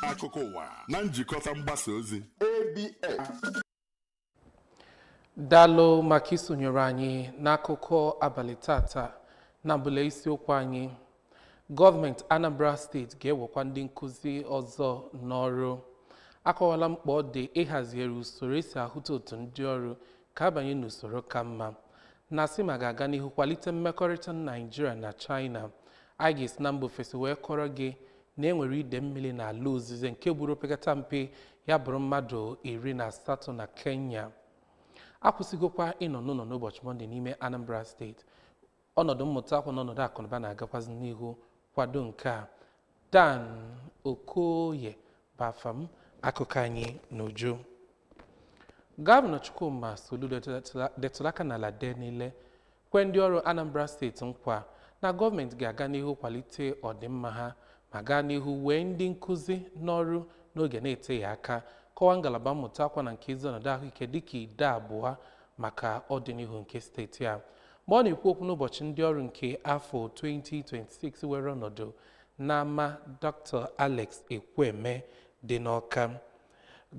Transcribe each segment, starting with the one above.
Akụkọ ụwa na njikọta mgbasa ozi ABS. Daalụ maka isonyere anyị n'akụkọ abalị tata. Na mbụle isiokwu anyị, gọọmenti Anambra Steeti ga-ewekwa ndị nkụzi ọzọ n'ọrụ. Akọwala mkpa ọ dị ịhazigharị usoro esi ahụta otu ndị ọrụ ka abanye n'usoro ka mma. NACCIMA ga-aga n'ihu kwalite mmekọrịta Naijiria na China. Anyị ga-esi na mba ofesi wee kọrọ gị na e nwere ide mmiri n'ala ozize nke gburu opekata mpe ya bụrụ mmadụ 18 na Kenya. Akwụsịgokwa ịnọ n'ụlọ n'ụbọchị Mọnde n'ime Anambra Steeti. Ọnọdụ mmụta akwụkwọ na ọnọdụ akụnụba na-agakwazi n'ihu kwado nke a. Dan Okoye bụ afa m, akụkọ anyị n'uju. Gọvanọ Chukwuma Soludo detụrụ aka n'ala dee niile kwe ndị ọrụ Anambra Steeti nkwa na gọọmenti ga-aga n'ihu kwalite ọdịmma ha ma gaa n'ihu wee ndị nkụzi n'ọrụ n'oge na-eteghị aka, kọwaa ngalaba mmụta akwa na nke ezi ọnọdụ ahụike dịka ide abụọ maka ọdịnihu nke steeti a. Mgbe ọ na-ekwu okwu n'ụbọchị ndị ọrụ nke afọ 2026 were ọnọdụ n'ama Dr. Alex Ekwueme dị n'Awka,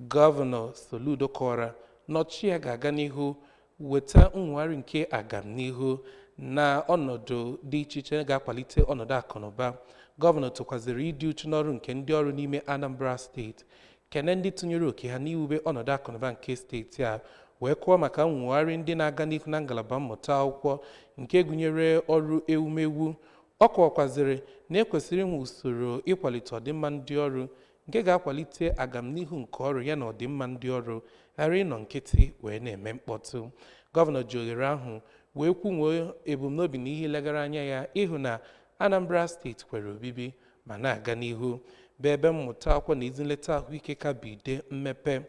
Gọvanọ Soludo kọwara na ọchịchị ya ga-aga n'ihu weta nwugharị nke agamnihu na ọnọdụ dị iche iche ga-akwalite ọnọdụ akụnụba. Gọvanọ tụkwazịrị ịdị uchu n'ọrụ nke ndị ọrụ n'ime Anambra Steeti, kene ndị tụnyere oke ha n'iwube ọnọdụ akụnụba nke steeti a, wee kọwaa maka nwugharị ndị na-aga n'ihu na ngalaba mmụta akwụkwọ nke gụnyere ọrụ ewumewu. Ọ kọwakwazịrị na e kwesịrị inwe usoro ịkwalite ọdịmma ndị ọrụ nke ga-akwalite agamnihu nke ọrụ ya na ọdịmma ndị ọrụ ghara ịnọ nkịtị wee na-eme mkpọtụ. Gọvanọ ji ohere ahụ wee kwunwee ebumnobi na ihe legara anya ya ịhụ na Anambra Steeti kwere obibi ma na-aga n'ihu bụ ebe mmụta akwụkwọ na ezi nleta ahụike ka bụ ide mmepe.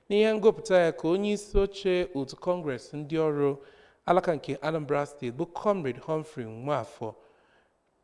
N'ihe ngụpụta ya ka onye isi oche otu kọngres ndị ọrụ alaka nke Anambra Steeti bụ Comrade Humphrey Nwafọ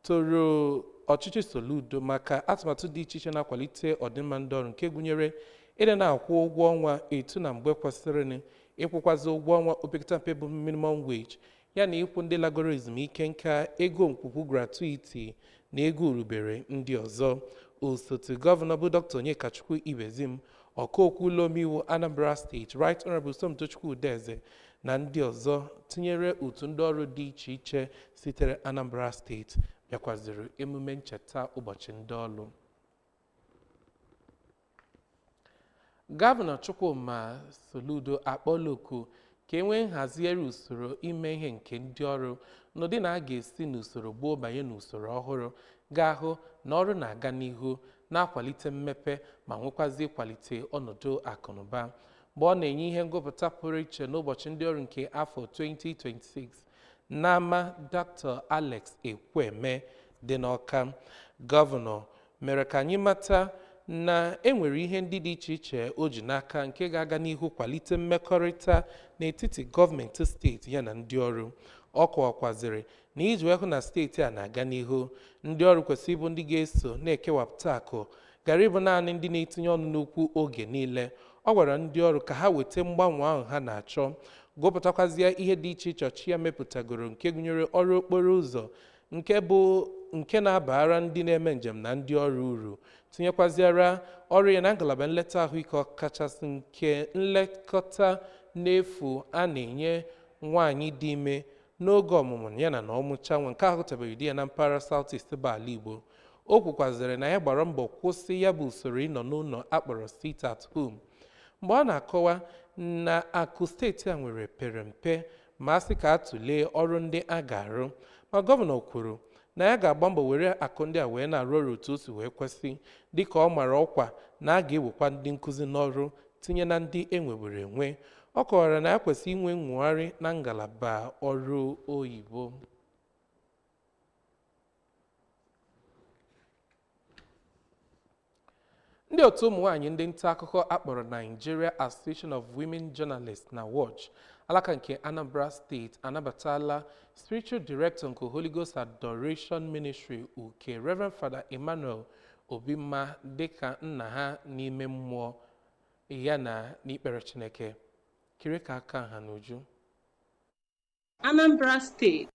toro ọchịchị Soludo maka atụmatụ dị iche iche na-akwalite ọdịmma ndị ọrụ nke gụnyere ịdị na-akwụ ụgwọ ọnwa etu na mgbe kwesịrịnụ, ịkwụkwazị ụgwọ ọnwa opekata mpe bụ minimum wage, ya na ịkwụ ndị lagoro ezumike nka ego nkwụkwụ gratuity na ego urubere ndị ọzọ. Osote gọvanọ bụ Dr. Onyekachukwu Ibezim, ọkaokwu ụlọ omeiwu Anambra Steeti Right Honorable Somtochukwu Udeze na ndị ọzọ, tinyere otu ndị ọrụ dị iche iche sitere Anambra Steeti bịakwaziri emume ncheta ụbọchị ndị ọrụ. Gọvanọ Chukwuma Soludo akpọọla oku ka e nwee nhazigharị usoro ime ihe nke ndị ọrụ n'ụdị na a ga-esi n'usoro gboo banye n'usoro ọhụrụ ga-ahụ na ọrụ na-aga n'ihu na-akwalite mmepe ma nwekwazi ịkwalite ọnọdụ akụnụba. Mgbe ọ na-enye ihe ngụpụta pụrụ iche n'ụbọchị ndị ọrụ nke afọ 2026 n'ama Dr. Alex Ekwueme dị n'Awka, gọvanọ mere ka anyị mata na e nwere ihe ndị dị iche iche o ji n'aka nke ga-aga n'ihu kwalite mmekọrịta n'etiti gọọmenti steeti ya na ndị ọrụ. Ọ kọwakwazịrị na iji wee hụ na steeti a na-aga n'ihu, ndị ọrụ kwesịrị ịbụ ndị ga-eso na-ekewapụta akụ, ghara ịbụ naanị ndị na-etinye ọnụ n'okwu oge niile. Ọ gwara ndị ọrụ ka ha weta mgbanwe ahụ ha na-achọ, gụpụtakwazie ihe dị iche iche ọchịchị ya mepụtagoro nke gụnyere ọrụ okporo ụzọ nke bụ nke na-abara ndị na-eme njem na ndị ọrụ uru, tinyekwaziara ọrụ ya na ngalaba nleta ahụike ọkachasị nke nlekọta n'efu a na-enye nwaanyị dị ime n'oge ọmụmụ ya na ọmụcha nwa nke ahụtabeghị di ya na mpaghara South East bụ ala Igbo. O kwukwazịrị na ya gbara mbọ kwụsị ya bụ usoro ịnọ n'ụlọ akpọrọ sit at home. Mgbe ọ na-akọwa na akụ steeti a nwere pere mpe ma a sị ka a tụlee ọrụ ndị a ga-arụ, ma gọvanọ kwuru na ya ga-agba mbọ were akụ ndị a wee na-arụ ọrụ otu o si wee kwesị, dịka ọ mara ọkwa na a ga-ewekwa ndị nkụzi n'ọrụ tinye na ndị e nweburu enwe. Ọ kọwara na ya kwesịrị inwe nnwogharị na ngalaba ọrụ oyibo. Ndị otu ụmụ nwaanyị ndị nta akụkọ akpọrọ Nigeria Association of Women Journalists na Watch alaka nke Anambra Steeti anabatala Spiritual Director nke Holy Ghost Adoration Ministry Uke, Reverend Father Emmanuel Obimma, dịka nna ha n'ime mmụọ ya na n'ikpere Chineke. Kiri ka aka ha n'uju. Anambra Steeti.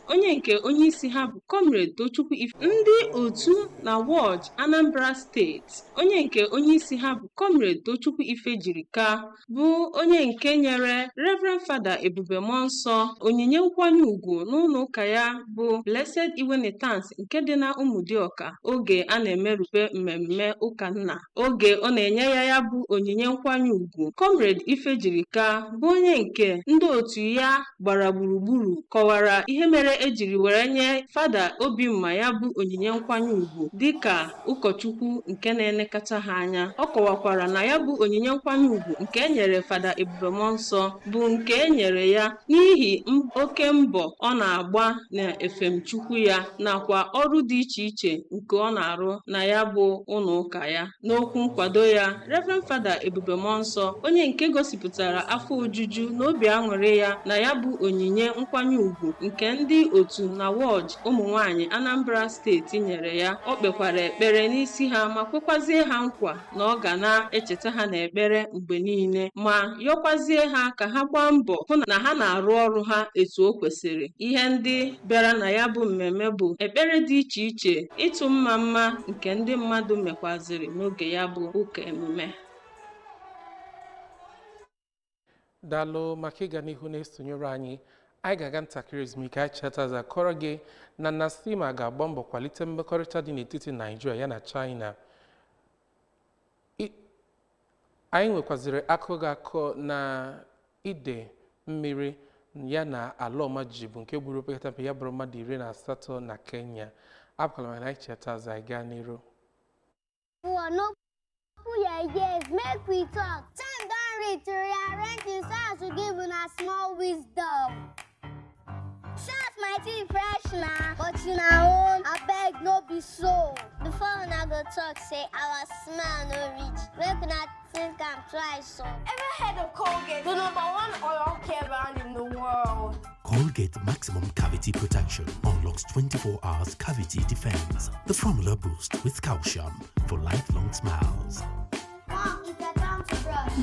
Onye nke onyeisi ha bụ Comrade Tochukwu Ife, ndị otu NAWOJ Anambra Steeti, onye nke onyeisi ha bụ Comrade Tochukwu Ifejirika, bụ onye nke nyere Reverend Fada Ebube Muonso onyinye nkwanye ùgwù n'ụlọ ụka ya bụ Blessed Iwene Tansi nke dị na Ụmụdịọka oge a na-emerube mmemme ụka nna. Oge ọ na-enye ya ya bụ onyinye nkwanye ùgwù, Comrade Ifejirika, bụ onye nke ndị otu ya gbara gburugburu, kọwara ihe mere ejiri were nye Fada Obimma ya bụ onyinye nkwanye ùgwù dịka ụkọchukwu nke na-elekọta ha anya. Ọ kọwakwara na ya bụ onyinye nkwanye ùgwù nke e nyere Fada Ebube Muonso bụ nke e nyere ya n'ihi oke mbọ ọ na-agba na efemchukwu ya nakwa ọrụ dị iche iche nke ọ na-arụ na ya bụ ụlọ ụka ya. N'okwu nkwado ya, Reverend Fada Ebube Muonso, onye nke gosipụtara afọ ojuju na obi aṅụrị ya na ya bụ onyinye nkwanye ùgwù nke ndị otu NAWOJ ụmụ nwanyị Anambra Steeti nyere ya, o kpekwara ekpere n'isi ha ma kwekwazie ha nkwa na ọ ga na-echeta ha n'ekpere mgbe niile, ma yọkwazie ha ka ha gbaa mbọ hụ na ha na-arụ ọrụ ha etu o kwesịrị. Ihe ndị bịara na ya bụ mmemme bụ ekpere dị iche iche, ịtụ mma mma nke ndị mmadụ mekwaziri n'oge ya bụ ụka emume. Daalụ maka ịga n'ihu na-esonyere anyị. Anyị ga-aga ntakịrị ezumike. Anyị chetaza kọrọ gị na NASIMA ga-agba mbọ kwalite mmekọrịta dị n'etiti Naijiria ya na China. Anyị nwekwaziri akụkọ ga-akọ na ide mmiri ya na ala ọma jijiji bụ nke gburu opekata mpe ya bụrụ mmadụ 18 na Kenya. Apụkwala mana anyị chetaza anyị gaa n'iru. No put your ears, make we talk. Time don reach to rearrange the so to give una small wisdom. Shout my teeth fresh na, but una own, abeg, no be so. Before una go talk say our smile no reach, make una think am twice o. Ever heard of Colgate, the number one oral care brand in the world? Colgate Maximum Cavity Protection unlocks 24 hours cavity defense. The formula boost with calcium for lifelong smiles. Mom, it's a time to brush.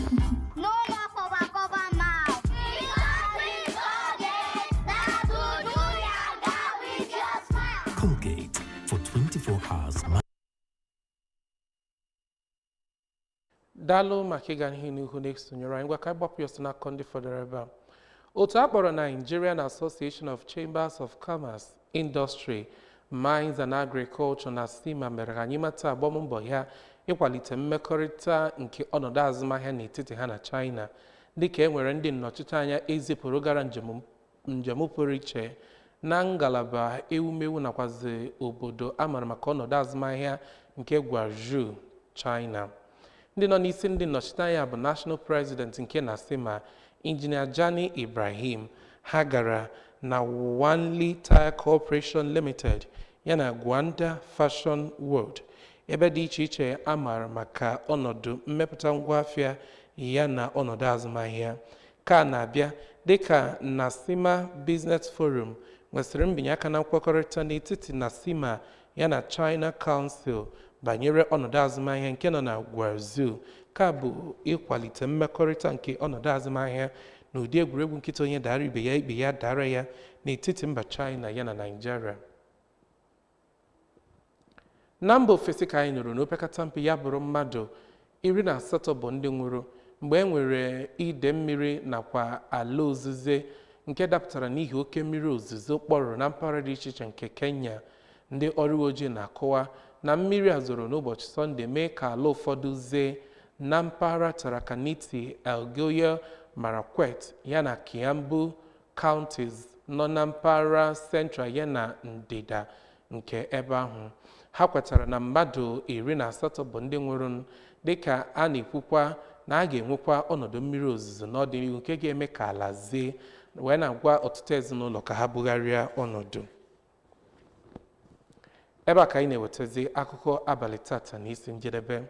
No more cover cover mouth. Because with Colgate, na to do yanga with your smile. Colgate for 24 hours. Daalụ maka ịga n'ihu na-esonyere anyị. Ngwa, ka anyị gbapụ ya ọsọ n'akụkọ ndị fọdụrụ ebe a. Otu a kpọrọ Nigerian Association of Chambers of Commerce, Industry, Mines and Agriculture, NACCIMA, mere ka anyị mata agbammbọ ya ịkwalite mmekọrịta nke ọnọdụ azụmahịa n'etiti ha na China, dịka e nwere ndị nnọchiteanya ezipụrụ gara njem pụrụ iche na ngalaba ewumewu nakwazi obodo a mara maka ọnọdụ azụmahịa nke Guangzhou, China. Ndị nọ n'isi ndị nnọchiteanya bụ National President nke NACCIMA, Injinia Jani Ibrahim. Ha gara na Wanli Tire Corporation Limited yana Gwanda Fashion World, ebe dị iche iche a maara maka ọnọdụ mmepụta ngwaafịa ya na ọnọdụ azụmahịa. Ka na-abịa dịka NACCIMA Business Forum nwesịrị mbinye aka na nkwekọrịta n'etiti NACCIMA ya na China Council banyere ọnọdụ azụmahịa nke nọ na Guangzhou, ka bụ ịkwalite mmekọrịta nke ọnọdụ azụmahịa na ụdị egwuregwu nkịta onye dara ibe ya ikpe ya dara ya n'etiti mba China ya na Nigeria. Na mba ofesi ka anyị nụrụ na opekata mpe ya bụrụ mmadụ 18 bụ ndị nwụrụ mgbe e nwere ide mmiri nakwa ala ozuze nke dapụtara n'ihi oke mmiri ozuzo kpọrọ na mpaghara dị iche iche nke Kenya. Ndị ọrụ ojii na-akọwa na mmiri a zoro n'ụbọchị Sọnde mee ka ala ụfọdụ zee na mpaghara Tharaka Nithi, Elgeyo Marakwet yana Kiambu counties nọ na mpaghara Central yana ndịda nke ebe ahụ. Ha kwetara na mmadụ 18 bụ ndị nwụrụ, dịka a na-ekwukwa na a ga-enwekwa ọnọdụ mmiri ozuzo n'ọdịnihu nke ga-eme ka ala zee, wee na-agwa ọtụtụ ezinụlọ ka ha bugharịa ọnọdụ. Ebe a ka anyị na-ewetazi akụkọ abalị tata n'isi njedebe.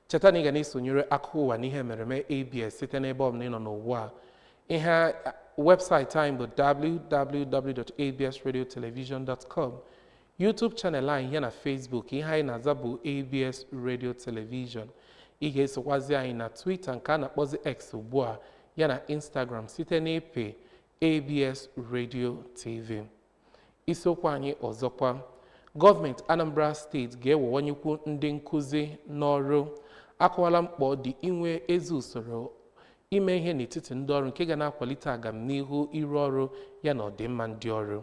Cheta na ị ga na-esonyere akụkọ ụwa n'ihe emereme ABS site n'ebe ọbụla ị nọ n'ụwa. Ihe webụsaịtị anyị bụ www.absradiotelevision.com, YouTube channel anyị ya na Facebook, ihe anyị na-aza bụ ABS Radio Television. Ị ga-esokwazi anyị na Twitter, nke a na-akpọzi X ugbu a, ya na Instagram site n'ịpị ABS Radio TV. Isiokwu anyị ọzọkwa: gọọmenti Anambra Steeti ga-ewewanyekwu ndị nkụzi n'ọrụ. Akọwala mkpa ọ dị inwe ezi usoro ime ihe n'etiti ndị ọrụ nke ga na-akwalite agamnihu ịrụ ọrụ ya na ọdịmma ndị ọrụ.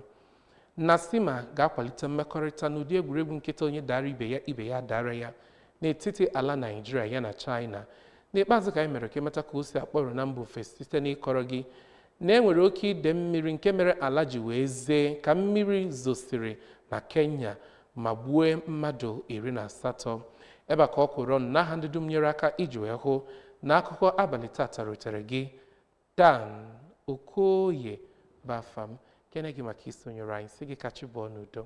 NACCIMA ga-akwalite mmekọrịta n'ụdị egwuregwu nkịta onye dara ibe ya, ibe ya dara ya n'etiti ala Naịjirịa ya na China. N'ikpeazụ, ka anyị mere ka ịmata ka o si akpọrọ na mba ofesi site n'ịkọrọ gị na e nwere oke ide mmiri nke mere ala ji wee zee ka mmiri zosiri na Kenya ma gbue mmadụ 18. Ebe a ka ọ kwụrụ ọnụ. N'aha ndị dum nyere aka iji wee hụ na akụkọ abalị tata rutere gị, Dan Okoye Bafam kene gị maka isonyere anyị, si gị ka chi bọọ n'udo.